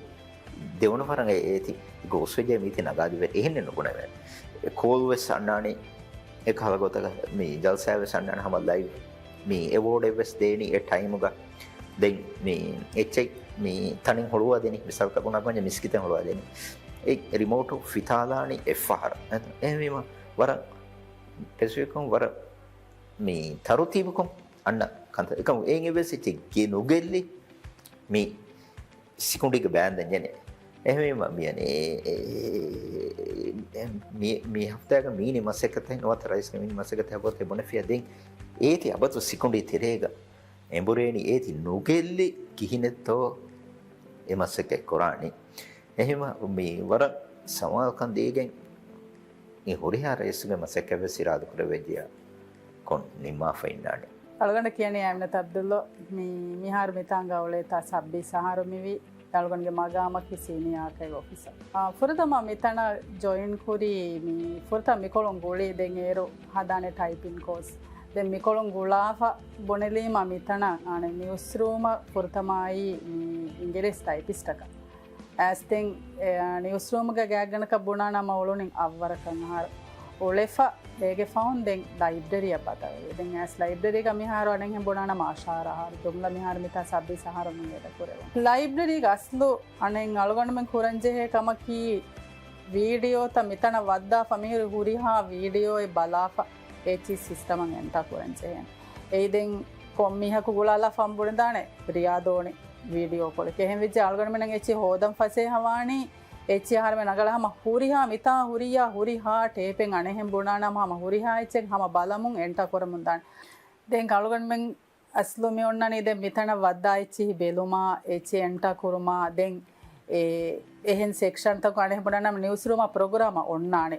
ދެވަނަ ފަރަނގަ އޭތި ގޯސްވެއްޖެ މީތި ނަގާދިވެ އެހެންނެއް ނުބުނެވޭ. އެ ކޯލް ވެސް އަންނާނީ އެ ކަހަލަ ގޮތަކަށް މި ޖަލްސާ ވެސް އަންނާނެ ހަމަ ލައިވް. މި އެވޯޑެއް ވެސް ދޭނީ އެ ޓައިމުގަ. ދެން މި އެއްޗެއް މި ތަނެއް ހުޅުވާ ދޭނީ، މިސާލަކަށް ބުނާ ބަންޏަ މިސްކިތެއް ހުޅުވާ ދޭނީ. އެ ރިމޯޓު ފިތާލާނީ އެއްފަހަރަށް. އެ-، އެހެންވީމަ ވަރަށް ޕެސިފިކުން ވަރަށް މި ތަރުތީބުކޮށް އަންނަ ކަންތައް. އެކަމު އެއިން އެއްވެސް އެއްޗެއް ގެ ނުގެއްލި މި ސިކުނޑީގެ ބައިން ދެން ޖެނެ. އެހެންވީމަ މި އަނެ އެ-، އެ-، އެ-، މި-، މި ހަފްތާގަ މީނި މަސައްކަތެއް ނުވަތަ ރައީސްގެ މީނި މަސައްކަތެއް އަބަދު ބުނެފިޔާ ދެން އޭތި އަބަދު ސިކުނޑީ ތެރޭގަ އެނބުރޭނީ އޭތި ނުގެއްލި ކިހިނެއްތޯ އެ މަސައްކަތް ކުރާނީ. އެހެންވީމަ މި ވަރަށް ސަމާލުކަން ދީގެން މި ހުރިހާ ރައީސުގެ މަސައްކަތް ވެސް އިރާދަކުރެވިއްޖެޔާ ކޮން ނިންމާފަ އިންނާނެ. އަޅުގަނޑަށް ކިޔަނީ އަމިނަތު އަބްދުﷲ. މި މިހާރު މިތާނގަ އުޅޭތާ ސައްބީސް އަހަރު މިވީ. އަޅުގަނޑުގެ މަގާމަކީ ސީނިއާ އާކައިވް އޮފިސަރ. އާ، ފުރަތަމަ މިތަނަށް ޖޮއިން ކުރީ މި ފުރަތަމަ މިކޮޅުން ގުޅީ ދެން އޭރު ހަދާނެ ޓައިޕިން ކޯސް. ދެން މިކޮޅުން ގުޅާފަ ބުނެލީމަ މިތަނަށް އަނެއް ނިއުސްރޫމަށް ފުރަތަމައީ މި އިނގިރޭސި ޓައިޕިސްޓަކަށް. އައިސް ދެން، އެ، ނިއުސްރޫމުގަ ގާތްގަނޑަކަށް ބުނާނަމަ އުޅުނިން އަށްވަރަކަށް އަހަރު އުޅެފަ، އޭގެ ފަހުން ދެން ލައިބްރަރީއަށް ބަދަލުވި. ދެން އައިސް ލައިބްރަރީގަ މިހާރު އަނެއްހެން ބުނާނަމަ އަށާރަ އަހަރު، ޖުމްލަ މިހާރު މިތާ ސައްބީސް އަހަރު މި އެދަ ކުރެވުނު. ލައިބްރަރީގަ އަސްލު އަނެއް އަޅުގަނޑުމެން ކުރަންޖެހޭ ކަމަކީ، ވީޑިއޯތައް މިތަނަށް ވައްދާފަ މިހިރި ހުރިހާ ވީޑިއޯއެއް ބަލާފަ އެއްޗި ސިސްޓަމަށް އެންޓާ ކުރަން ޖެހޭނެ. އެއީ ދެން ކޮންމީހަކު ގުޅާލާފަ ބުނެދާނެ ރިޔާދޯނި ވީޑިއޯ ކޮޅެއް. އެހެން ވެއްޖެ އަޅުގަނޑުމެން އެއްޗެއް ހޯދަން ފަސޭހަވާނީ، އެއްޗެއް އަހަރުމެން ނަގަޅަ ހަމަ ހުރިހާ މިތާ ހުރިއްޔާ ހުރިހާ ޓޭޕެއް އަނެއްހެން ބުނާނަމަ ހަމަ ހުރިހާ އެއްޗެއް ހަމަ ބަލަމުން އެންޓާ ކުރަމުން ދާނެ. ދެން އަޅުގަނޑުމެން އަސްލު މި އޮންނަނީ ދެން މިތަނަށް ވައްދާ އެއްޗިހި ބެލުމާ، އެއްޗެއް އެންޓާ ކުރުމާ، ދެން އެ، އެހެން ސެކްޝަންތަކު އަނެއް ބުނާނަމަ ނިއުސްރޫމާ ޕްރޮގްރާމަށް އޮންނާނެ.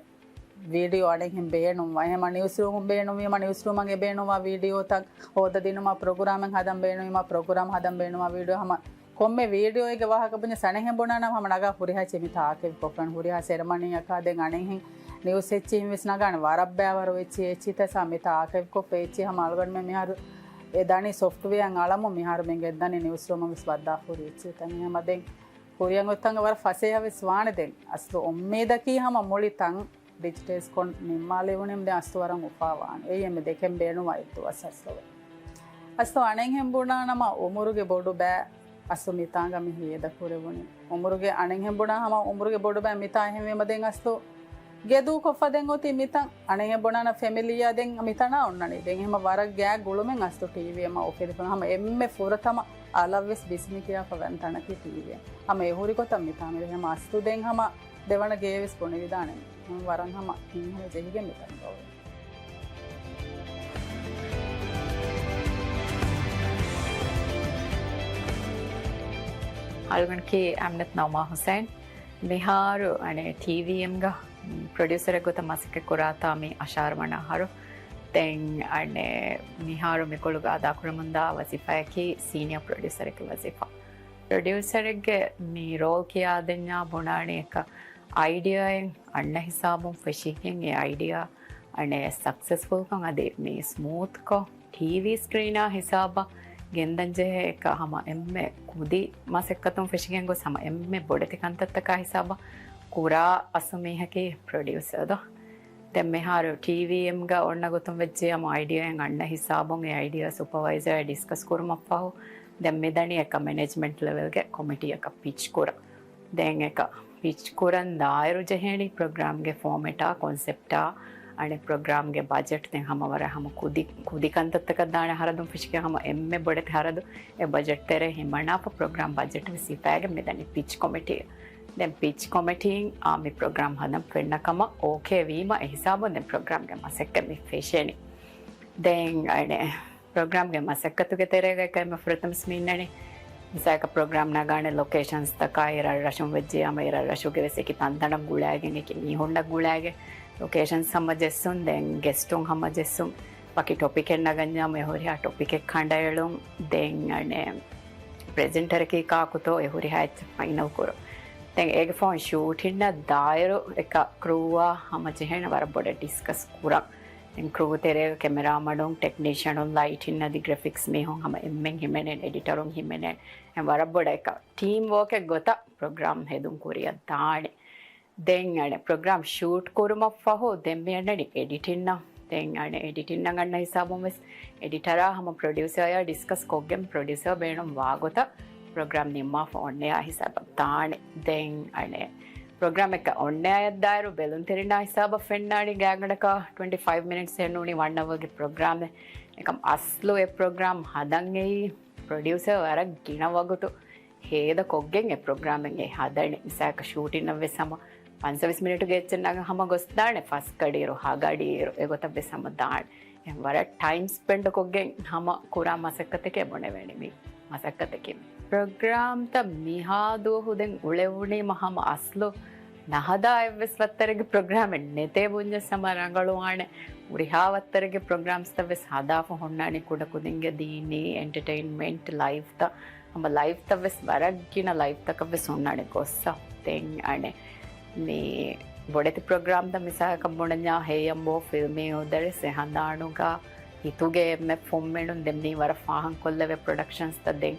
ވީޑިއޯ އަނެއްހެން ބޭނުންވާ. އެހެމަ ނިއުސްރޫމުން ބޭނުންވީމަ ނިއުސްރޫމަށް އެ ބޭނުންވާ ވީޑިއޯތައް ހޯދަދިނުމަށް ޕްރޮގްރާމެއް ހަދަން ބޭނުންވީމަ ޕްރޮގްރާމް ހަދަން ބޭނުންވާ ވީޑިއޯ ހަމަ ކޮންމެ ވީޑިއޯއެއްގެ ވާހަކަ ބުންޏަސް އަނެއްހެން ބުނާނަމަ ހަމަ ނަގާ ހުރިހާ އެއްޗެއް މިތާ އާކައިވް ކޮށްފަން ހުރިހާ ސެރެމަނީއަކާ ދެން އަނެއްހެން ނިއުސް އެއްޗިހިން ވެސް ނަގާނެ ވަރަށް ބައިވަރު އެއްޗި އެއްޗިތައް ސާ މިތާ އާކައިވް ކޮށްފަ އެއްޗި ހަމަ އަޅުގަނޑުމެން މިހާރު އެ ދަނީ ސޮފްޓްވެއާ އަޅަމު މިހާރު މި ގެންދަނީ ނިއުސްރޫމަށް ވެސް ވައްދާ ހުރި އެއްޗިތައް. ހަމަ ދެން ކުރިއަށް އޮތްތަން ވަރަށް ފަސޭހަ ވެސް ވާނެ ދެން. އަސްލު އުއްމީދަކީ ހަމަ މުޅި ތަން ޑިޖިޓައިޒް ކޮށް ނިންމާލެވުނީމަ ދެން އަސްލު ވަރަށް އުފާވާނެ. އެއީ އެންމެ ދެކެން ބޭނުންވާ އެއްދުވަސް އަސްލު. އަސްލު އަނެއްހެން ބުނާނަމަ އުމުރުގެ ބޮޑު ބައި އަސްލު މިތާނގަ މި ހޭދަ ކުރެވުނީ. އުމުރުގެ އަނެއްހެން ބުނާ ހަމަ އުމުރުގެ ބޮޑު ބައި މިތާ އެހެންވީމަ ދެން އަސްލު ގެ ދޫކޮށްފަ ދެން އޮތީ މިތަން. އަނެއްހެން ބުނާނަ ފެމިލީއާ ދެން މިތަނާ އޮންނަނީ. ދެން އެހެމަ ވަރަށް ގާތް ގުޅުމެއް އަސްލު ޓީވީ އެމަ އުފެދިފަ ހަމަ އެންމެ ފުރަތަމަ އަލަށް ވެސް ބިސްމި ކިޔާފަ ވަން ތަނަކީ ޓީވީ. ހަމަ އެ ހުރި ގޮތަށް މިތާ މި ހަމަ އަސްލު ދެން ހަމަ ދެވަނަ ގޭ ވެސް ބުނެވިދާނެ. ހަމަ ވަރަށް ހަމަ ހިތްހަމަ ޖެހިގެން މިތަން ގައުރަ. އަޅުގަނޑަކީ އަމްނަތް ނައުމާ ހުސައިން. މިހާރު އަނެއް ޓީވީއެމްގަ ޕްރޮޑިއުސަރެއް ގޮތަށް މަސައްކަތް ކުރާތާ މި އަށާރަ ވަނަ އަހަރު. ދެން އަނެއް މިހާރު މިކޮޅުގަ އަދާކުރަމުންދާ ވަޒީފާއަކީ ސީނިއަ ޕްރޮޑިއުސަރެއްގެ ވަޒީފާ. ޕްރޮޑިއުސަރެއްގެ މި ރޯލް ކިޔާދެންޏާ ބުނާނީ އެކަ އައިޑިއާއެއް އަންނަ ހިސާބުން ފެށިގެން އެ އައިޑިއާ އަނެއް ސަކްސެސްފުލްކަން އަދި މި ސްމޫތްކޮށް ޓީވީ ސްކްރީނާ ހިސާބަށް ގެންދަން ޖެހޭ އެކަ ހަމަ އެންމެ ކުދި މަސައްކަތުން ފެށިގެން ގޮސް ހަމަ އެންމެ ބޮޑެތި ކަންތައްތަކާ ހިސާބަށް ކުރާ އަސްލު މީހަކީ ޕްރޮޑިއުސަރ ދޯ. ދެން މިހާރު ޓީވީއެމްގަ އޮންނަ ގޮތުން ވެއްޖެ ހަމަ އައިޑިއާއެއް އަންނަ ހިސާބުން އެ އައިޑިއާ ސުޕަވައިޒަރ ޑިސްކަސް ކުރުމަށްފަހު ދެން މިދަނީ އެކަ މެނޭޖްމަންޓް ލެވެލްގެ ކޮމިޓީއަކަށް ޕިޗް ކުރަން. ދެން އެކަ ޕިޗް ކުރަން ދާއިރު ޖެހޭނީ ޕްރޮގްރާމްގެ ފޯމެޓާ، ކޮންސެޕްޓާ، އަނެއް ޕްރޮގްރާމްގެ ބަޖެޓް ދެން ހަމަ ވަރަށް ހަމަ ކުދި، ކުދި ކަންތައްތަކަށް ދާނެ ހަރަދުން ފެށިގެން ހަމަ އެންމެ ބޮޑެތި ހަރަދު އެ ބަޖެޓް ތެރޭ ހިމަނާފަ ޕްރޮގްރާމް ބަޖެޓް ވެސް ހިފައިގެން މިދަނީ ޕިޗް ކޮމިޓީ. ދެން ޕިޗް ކޮމިޓީން އާ މި ޕްރޮގްރާމް ހަދަން ފެންނަ ކަމަށް އޯކޭ ވީމަ އެ ހިސާބުން ދެން ޕްރޮގްރާމްގެ މަސައްކަތް މި ފެށޭނީ. ދެން އަނެއް ޕްރޮގްރާމްގެ މަސައްކަތުގެ ތެރޭގައި ކައިމަ ފުރަތަމަސް މި އިންނަނީ. މިސާލަކަށް ޕްރޮގްރާމް ނަގާނެ ލޮކޭޝަންސްތަކާ އެ ރަށްރަށުން ވެއްޖެ ހަމަ އެ ރަށްރަށުގެ ވެސް އެކި ތަންތަނަށް ގުޅައިގެން އެކި މީހުންނަށް ގުޅައިގެން ލޮކޭޝަންސް ހަމަ ޖެއްސުން ދެން ގެސްޓުން ހަމަ ޖެއްސުން ވަކި ޓޮޕިކެއް ނަގަންޏާ މި ހުރިހާ ޓޮޕިކެއް ކަނޑައެޅުން ދެން އަނެއް ޕްރެޒެންޓަރަކީ ކާކުތޯ އެ ހުރިހާ އެއްޗެއް ފައިނަލް ކުރުން. ދެން އޭގެ ފަހުން ޝޫޓިންނަށް ދާއިރު އެކަ ކްރޫއާ ހަމަ ޖެހޭނެ ވަރަށް ބޮޑަށް ޑިސްކަސް ކުރަން. ދެން ކްރޫ ތެރޭގަ ކެމެރާމަނުން، ޓެކްނީޝަނުން، ލައިޓިން އަދި ގްރެފިކްސް މީހުން ހަމަ އެންމެން ހިމެނޭނެ، އެޑިޓަރުން ހިމެނޭނެ. އެ ވަރަށް ބޮޑަށް އެކަ ޓީމް ވޯކެއް ގޮތަށް ޕްރޮގްރާމް ހެދުން ކުރިއަށް ދާނެ. ދެން އަނެއް ޕްރޮގްރާމް ޝޫޓް ކުރުމަށްފަހު ދެން މި އަންނަނީ އެޑިޓިންއަށް. ދެން އަނެއް އެޑިޓިންއަށް އަންނަ ހިސާބުން ވެސް އެޑިޓަރާ ހަމަ ޕްރޮޑިއުސަރއާ ޑިސްކަސް ކޮށްގެން ޕްރޮޑިއުސަރ ބޭނުން ވާގޮތަށް ޕްރޮގްރާމް ނިންމާފަ އޮންނަޔާ ހިސާބަށް ދާނެ. ދެން އަނެއް ޕްރޮގްރާމް އެއްކަ އޮންނަޔާއަށް ދާއިރު ބެލުންތެރިންނާ ހިސާބަށް ފެންނާނީ ގާތްގަނޑަކަށް ޓްވެންޓީ ފައިވް މިނިޓްސް އެއް ނޫނީ ވަން އަވަރގެ ޕްރޮގްރާމެއް. އެކަމް އަސްލު އެ ޕްރޮގްރާމް ހަދަން އެއީ ޕްރޮޑިއުސަރ ވަރަށް ގިނަ ވަގުތު ހޭދަ ކޮށްގެން އެ ޕްރޮގްރާމެއް އެ ހަދަނީ. މިސާލަކަށް ޝޫޓިންއަށް ވެސް ހަމަ ފަންސަވީސް މިނިޓުގެ އެއްޗެއް ނަގަން ހަމަ ގޮސްދާނެ ފަސް ގަޑިއިރު، ހަ ގަޑިއިރު އެގޮތަށް ވެސް ހަމަ ދާނެ. އެ ވަރަށް ޓައިމް ސްޕެންޑް ކޮށްގެން ހަމަ ކުރާ މަސައްކަތެކޭ ބުނެވޭނީ މި މަސައްކަތަކީ. ޕްރޮގްރާމްތައް މިހާ ދުވަހު ދެން އުޅެވުނީމަ ހަމަ އަސްލު ނަހަދާ އެއްވެސް ވައްތަރެއްގެ ޕްރޮގްރާމެއް ނެތޭ ބުންޏަސް ހަމަ ރަނގަޅުވާނެ. ހުރިހާ ވައްތަރެއްގެ ޕްރޮގްރާމްސްތައް ވެސް ހަދާފަ ހުންނާނީ ކުޑަކުދިންގެ ދީނީ އެންޓަޓެއިންމަންޓް ލައިފްތައް. ހަމަ ލައިފްތައް ވެސް ވަރަށް ގިނަ ލައިފްތަކަށް ވެސް ހުންނާނެ ގޮއްސަ. ދެން އަނެއް މި ބޮޑެތި ޕްރޮގްރާމްތައް މިސާލަކަށް ބުނަންޏާ ހެޔަނބޯ ފިލްމީ އުދަރެސް އެ ހަނދާނުގަ ހިތުގެ އެންމެ ފުންމިނުން ދެން މީ ވަރަށް ފާހަން ކޮށްލެވޭ ޕްރޮޑަކްޝަންސްތައް ދެން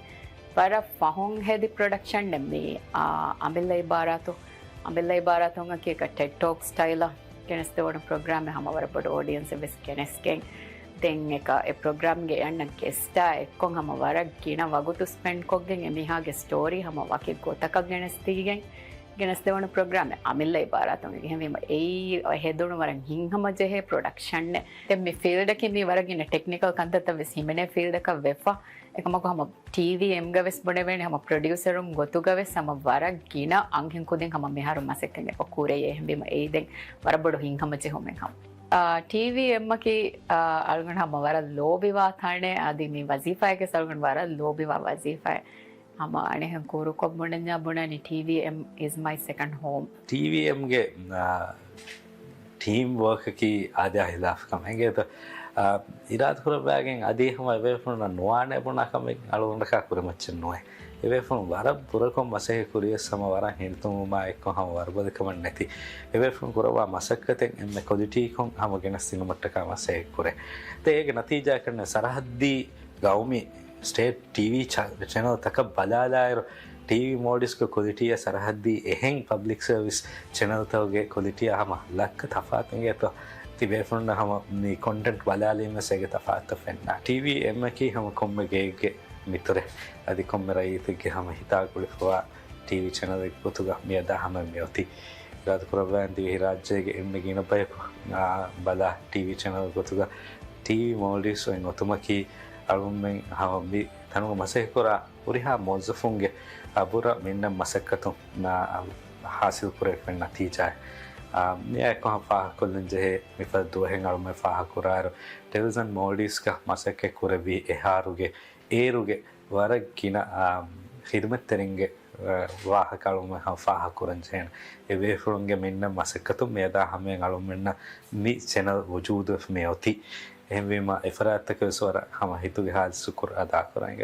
ވަރަށް ފަހުން ހެދި ޕްރޮޑަކްޝަން ދެން މީ، އާ، އަމިއްލަ އިބާރާތު، އަމިއްލަ އިބާރާތުން އަކީ ޓެޑް ޓޯކް ސްޓައިލަށް ގެނެސްދެވުނު ޕްރޮގްރާމެއް ހަމަ ވަރަށް ބޮޑު އޯޑިއަންސެއް ވެސް ގެނެސްގެން. ދެން އެކަ އެ ޕްރޮގްރާމްގެ އަންނަ ގެސްޓާ އެއްކޮށް ހަމަ ވަރަށް ގިނަ ވަގުތު ސްޕެންޑް ކޮށްގެން އެމީހާގެ ސްޓޯރީ ހަމަ ވަކި ގޮތަކަށް ގެނެސްދީގެން. ގެނެސްދެވުނު ޕްރޮގްރާމެއް އަމިއްލަ އިބާރާތުން. އެހެންވީމަ އެއީ ހެދުނު ވަރަށް ހިތްހަމަޖެހޭ ޕްރޮޑަކްޝަނެއް. ދެން މި ފީލްޑަކީ މީ ވަރަށް ގިނަ ޓެކްނިކަލް ކަންތައްތައް ވެސް ހިމެނޭ ފީލްޑަކަށް ވެފަ. އެކަމަކު ހަމަ ޓީވީއެމްގަ ވެސް ބުނެވޭނެ ހަމަ ޕްރޮޑިއުސަރުން ގޮތުގަ ވެސް ހަމަ ވަރަށް ގިނަ އަންހެން ކުދިން ހަމަ މިހާރު މަސައްކަތް އެބަ ކުރެޔޭ. އެހެންވީމަ އެއީ ދެން ވަރަށް ބޮޑު ހިތްހަމަޖެހުމެއް ހަމަ. އާ، ޓީވީއެމްއަކީ، އާ، އަޅުގަނޑު ހަމަ ވަރަށް ލޯބިވާ ތަނެއް. އަދި މި ވަޒީފާއެއްގެ އަޅުގަނޑު ވަރަށް ލޯބިވާ ވަޒީފާއެއް. ހަމަ އަނެއްހެން ކުރުކޮށް ބުނަންޏާ ބުނަނީ ޓީވީއެމް is my second home. ޓީވީއެމްގެ، އާ، ޓީމް ވޯކަކީ އާދަޔާ ހިލާފު ކަމެއް އެނގޭތޯ. އާ، އިރާދަކުރައްވާގެން އަދި ހަމަ އެބޭފުޅުންނަށް ނުވާނެ ބުނާ ކަމެއް އަޅުގަނޑަކާ ކުރިމައްޗެއް ނުވޭ. އެބޭފުޅުން ވަރަށް ބުރަކޮށް މަސައްކަތް ކުރިޔަސް ހަމަ ވަރަށް ހިނިތުންވުމާ އެއްކޮށް ހަމަ ވަރުބަލިކަމެއް ނެތި. އެބޭފުޅުން ކުރައްވާ މަސައްކަތެއް އެންމެ ކޮލިޓީކޮށް ހަމަ ގެނެސްދިނުމަށްޓަކާ މަސައްކަތް ކުރޭ. ދެން އޭގެ ނަތީޖާއަކަށް ސަރަހައްދީ ގައުމީ ސްޓޭޓް ޓީވީ ޗަ-، ޗެނަލްތަކަށް ބަލާލާއިރު، ޓީވީ މޯލްޑިވްސްގެ ކޮލިޓީއާ ސަރަހައްދީ އެހެން ޕަބްލިކް ސަރވިސް ޗެނަލްތަކުގެ ކޮލިޓީއާ ހަމަ ލައްކަ ތަފާތު އިނގޭތޯ. ތި ބޭފުޅުންނަށް ހަމަ މި ކޮންޓެންޓް ބަލާލީމަސް އޭގެ ތަފާތު ފެންނާ. ޓީވީއެމްއަކީ ހަމަ ކޮންމެ ގެއެއްގެ މިތުރެއް، އަދި ކޮންމެ ރައްޔިތެއްގެ ހަމަ ހިތާ ގުޅިފަވާ ޓީވީ ޗެނަލެއްގެ ގޮތުގަ މިއަދާ ހަމަ މިއޮތީ. އިރާދަކުރައްވައިގެން ދިވެހިރާއްޖޭގެ އެންމެ ގިނަ ބަޔަކު، އާ، ބަލާ ޓީވީ ޗެނަލް ގޮތުގަ ޓީވީ މޯލްޑިވްސް އޮތް އޮތުމަކީ އަޅުގަނޑުމެން ހަމަ މި ތަނުގަ މަސައްކަތްކުރާ ހުރިހާ މުވައްޒަފުންގެ އަބުރަށް މިންނަ މަސައްކަތުން، އާ، ހާސިލް ކުރެވިފައި ނަތީޖާއެއް. އާ، މިއާއެކު ހަމަ ފާހަގަކޮށްލަން ޖެހޭ މިފަދަ ދުވަހެއް އަޅުގަނޑުމެން ފާހަގަކުރާއިރު، ޓެލެވިޒަން މޯލްޑިވްސްގަ މަސައްކަތް ކުރެއްވީ އެހާރުގެ އޭރުގެ ވަރަށް ގިނަ، އާ، ޚިދުމަތްތެރިންގެ، އާ، ވާހަކަ އަޅުގަނޑުމެން ހަމަ ފާހަގަކުރަން ޖެހޭނެ. އެބޭފުޅުންގެ މިންނަ މަސައްކަތުން މިއަދާ ހަމަޔަށް އަޅުގަނޑުމެންނަށް މި ޗެނަލް ވުޖޫދުވެފަ މިއޮތީ. އެހެންވީމަ އެފަރާތްތަކަށް ވެސް ވަރަށް ހަމަ ހިތުގެ ހާލު ޝުކުރު އަދާކުރަން.